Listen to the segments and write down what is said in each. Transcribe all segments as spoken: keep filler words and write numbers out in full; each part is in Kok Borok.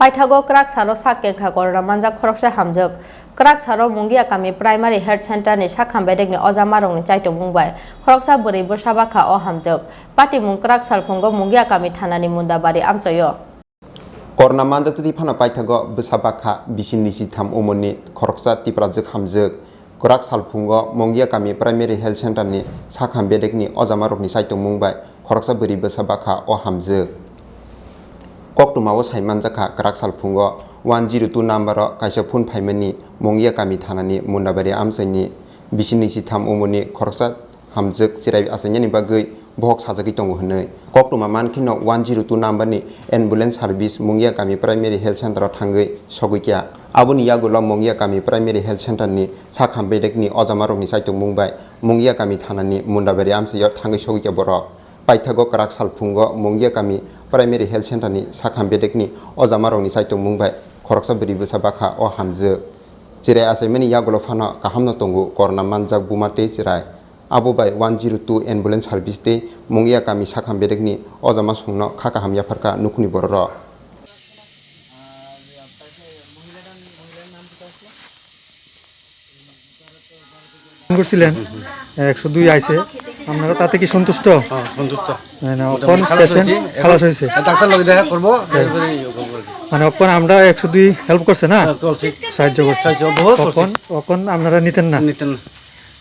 Paithago kwrak salo sak kengkha corona manjak khoroksa hamjwk. Kwrak salo Mungia kami Primary Health Center ni sakham bedekni ojamarokni chaitokmung bai khoroksa bwrwi bwsa bakha o hamjwk. Patimung kwrak salphungo Mungia kami thanani Mundabari amchoio. Corona manjak twi phano paithago bwsa bakha bisi nisi tham umorni khoroksa Tiprajwk hamjwk. Kwrak salphungo Mungia kami Primary Health Center ni sakham bedekni ojamarokni chaitokmung bai khoroksa bwrwi bwsa bakha o hamjwk. Koktwmao sai manjakha kwrak salphungo one zero two number o kaisa phone phaimani Mungia kami thanani Mundabari amchaini bisi nisi tham umorni khoroksa hamjwk chirai achainani bagwi bohok sajagwi tongo hwnwi. Koktwma mankheno one zero two number ni ambulance service Mungia kami Primary Health Center o thangwi sogwi kha. Aboni yagulo Mungia kami Primary Health Center ni sakham bedekni ojamarokni chaitokmung bai Mungia kami thanani Mundabari amchaio thangwi sogwi kha borok. Paithago kwrak salphungo Mungia kami Primary Health Center ni sakham bedekni ojamarokni chaitokmung bai khoroksa bwrwi bwsa bakha o hamjwk. Chirai achaimani yagulo phano kahamno tongo corona manjak buma tei chirai. Abo bai one zero two ambulance service tei Mungia kami sakham bedekni ojama songno kha kaham yapharkha nukhungni bororok. Phone করছিলেন, একশো দুই আইছে, আপনারা তাতে কি সন্তুষ্ট? হ্যাঁ, সন্তুষ্ট। মানে, মোটামুটি অখন খালাস পেশেন্ট হয়েছে, এখন খালাস হয়েছে। ডাক্তার লগে দেখা করবো, হ্যাঁ। এরপরে ইয়ে করবো আর কি। মানে, অখন আমরা একশো দুই হেল্প করছে না? হ্যাঁ, করছে। সাহায্য করছে। সাহায্য বহুত করছে। অখন, অখন আপনারা নিতেন না? নিতেন না।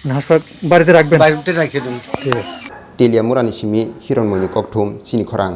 মানে, হাসপাতাল বাড়িতে রাখবেন? বাড়িতে রেখে দিন। ঠিক আছে। Teliamura ni simi Hironmoni Kokthum, chini khorang.